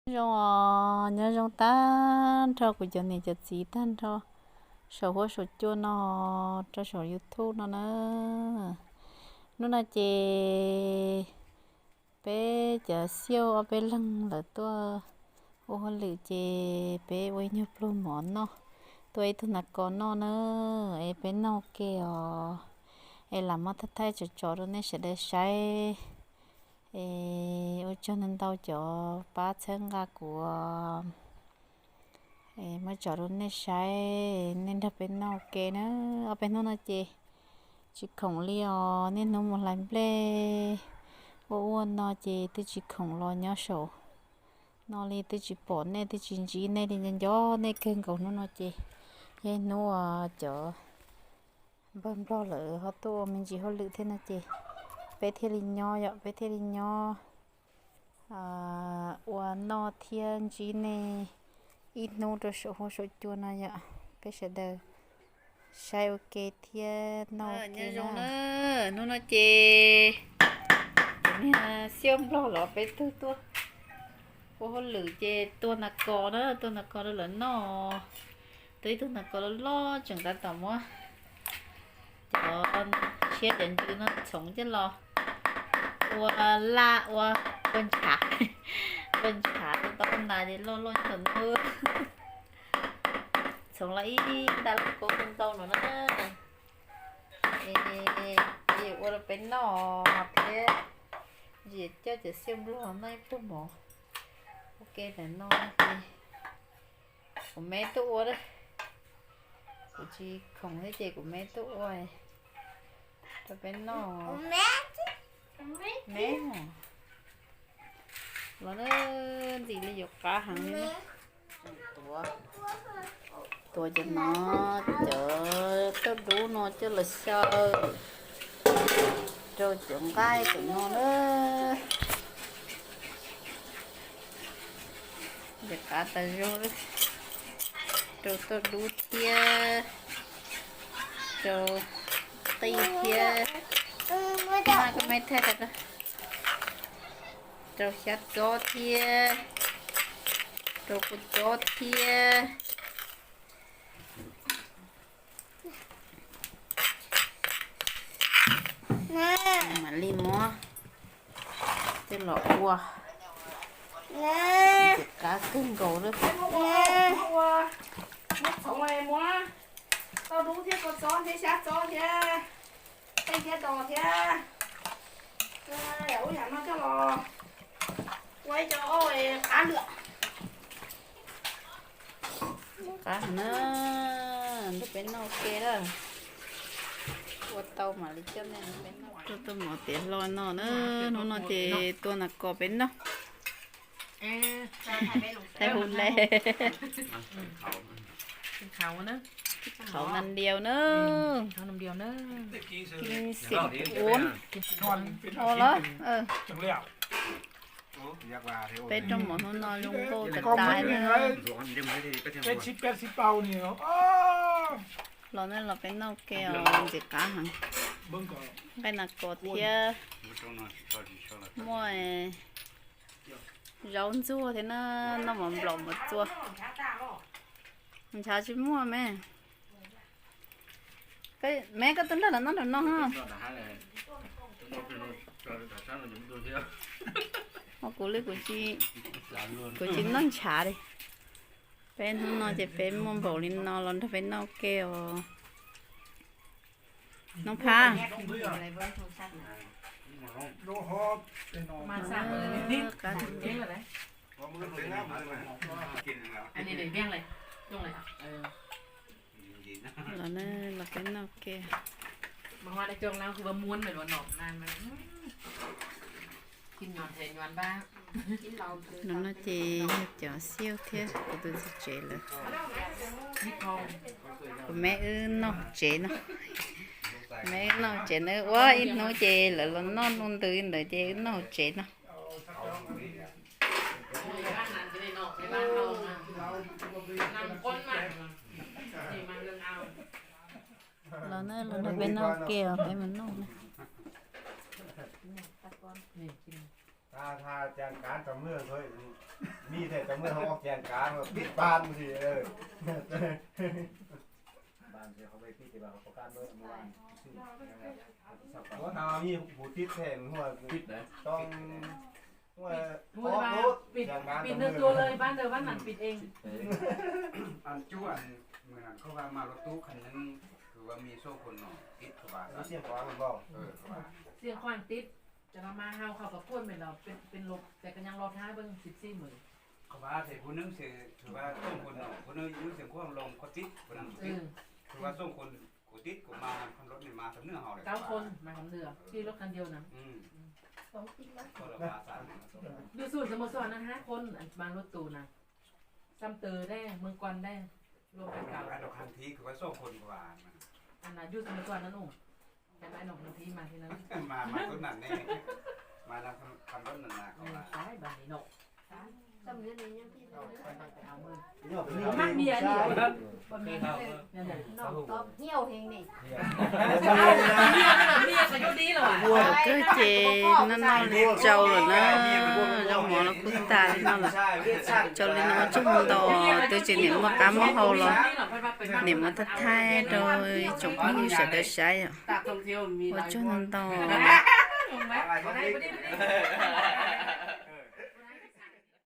Nyob zoo os, nyob zoo tag nrho kuv cov niam cov txiv tag nrho saum huab saum cua no, rau saum YouTube no na. Hnub no ces peb cov Xiauj ob peb leeg lawv tuaj ua hauj lwm ces peb ua ib nyuag pluag mov noj, tuaj ib tug nas kos noj na, es peb noj ua ke os, es lam muab thaij thaij tso tso rau nej sawv daws saib. Es ua tsaug ntau ntau cov pab txhawb nqa kuv, es muab tso rau nej saib, nej nrog peb noj ua ke na. Ob peb hnub no ces tsis khoom li os, niaj hnub mus hlais nplej ua ua no ces twb tsis khoom los nyob saum no li, twb tsis pom nej, twb tsis ntsib nej li, nco nco nej kawg nkaus. Hnub no ces yog hnub uas cov npawg Nplog lawv ho tuaj ua me ntsis hauj lwm thiab no ces peb thiaj li nyob yom, peb thiaj li nyob ua noj thiab ntsib nej ib hnub rau saum huab saum cua no yom. Peb sawv daws saib ua ke thiab noj ua ke na. Hnub no ces niag Xiauj Nplog los peb tug tuaj ua hauj lwm ces tua nas kos na, tua nas kos rau lawv noj. Tua ib tug nas kos loj loj tseem tab tom muab cov tshiab cov ntsws no txhoov coj los ua laj ua, ua ntshav, ua ntshav tau nas ces loj loj nyob ntawm no. Txhoov los ib nta loj kub ntau no na. Es ua rau peb noj thiab, ntsia coj cov Xiauj Nplog noj ib pluag mov ua ke ntawm no ces kuv me tuaj ua, kuv tsis khoom thiab ces kuv me tuaj ua rau peb noj. Me los na, ntxim li yuav qab heev li. Tuav cov no, cov tauj dub no coj los xyaw rau cov nqaij cov no na. Ntxim qab tas zog, rau tauj dub thiab, rau qij thiab, koj me thaij rau, rau xyab txob thiab, rau kua txob thiab. Mam li muab coj los ua, ntxim qab kawg nkaus li. Muab txhoov muab tauj dub thiab kua txob thiab xyab txob thiab qij thiab dos thiab yam ub yam no coj los ua ib co qab lwm. Qab na, nrog peb noj ua ke na. Ua tau mam li coj nej nrog peb noj. Tuaj tuaj mov tiav hlo no na, hnub no ces tua nas kos peb noj. Thaij hu le. Qhauv nas diaus na. Kin xim uv los. Peb rooj mov hnub no zoo nkauj tas tas na. Los nej los peb noj ke os, ntxim qab heev. Nqaij nas kos thiab, muaj zaub ntxuag thiab na, noj mov nplaum mov txua. Ntshav tsis muaj me. Me koj tuaj nrog lawv noj nraum no. Kuv li, kuv tsis noj ntshav li. Peb hnub no ces peb muaj npaum li no los nrog peb noj ke os. Noo Phab, los peb noj ke. No no ces yog cov xiauj thiab kuv tus txiv tsev lawm. Kuv me wb noj hauv tsev no. Me wb noj hauv tsev na, ua ib hnub ces lawv los noj hnub ntws ntawd ces wb noj hauv tsev no. Los na, los nrog peb noj ke os, peb mus noj na. Tha, tha càn cán trong mưa thôi. Mi thể trong mưa không có càn cán mà pít ban gì. Ơ. Ua tau mi hụt tít thêm hua. Trong, hua, ปิด hua ปิด lốt ปิด càn cán trong mưa. ปิดเนื้อตัวเลย บ้านเดิม บ้านนั้น ปิดเอง Ăn chú ăn, mười năm không vào mà lốt tú khăn nứng, cứ vào mi sốคน nọ, tít không vào. Nó xiêm khóa mình vào. Xiêm khóa tít. จะมา มาเฮาเขาก็ควรเป็นเรา เป็น เป็นลบ แต่ก็ยังรอท้ายเบิ่ง สิบสี่ มื้อ เขาว่าแต่ผู้หนึ่งเสีย ถือว่าส่งคนเนาะ ผู้หนึ่งอยู่เสียงความลงก็ติด ผู้นั้นก็ติด เออ ถือว่าส่งคนกูติดกูมาทำรถนี่มาทำเนื้อเฮาเลย เก้าคนมาทำเรือ ที่รถคันเดียวนะ อืม ก็เลยมาสาม อยู่สมุทรสาครนั้น ห้าคน อันมารถตู้นะ ซ้ำเตอแน่ เมืองกวนแน่ รวมเป็นเก้า ไอ้ดอกคันทีคือว่าส่งคนกว่า อันนั้นอยู่สมุทรสาครนั้น โอ้ แต่ไม่หนองพื้นที่มาที่นั่น มา มาต้นนั้นแน่ มาแล้วทำ ทำต้นนั้นนะเขามา ใช่บ้านนี้เนาะ ซ้ำเงินนี่ยังพี่เลย ไปเอาเงิน มักเมียนี่ บ่แม่น นั่นแหละ น้องตอบเหี่ยวเฮงนี่ เมียก็อยู่ดีแล้วอ่ะ Ua kawg ces noj noj li tsau lawm na, zaub mov los kuj tas li no lawm. Tsau li no tsaug ntau, twb tsis niam muaj qab muaj hau los niam muab thaij thaij rau ib tsoom phooj ywg sawv daws saib yom. Ua tsaug ntau ntau.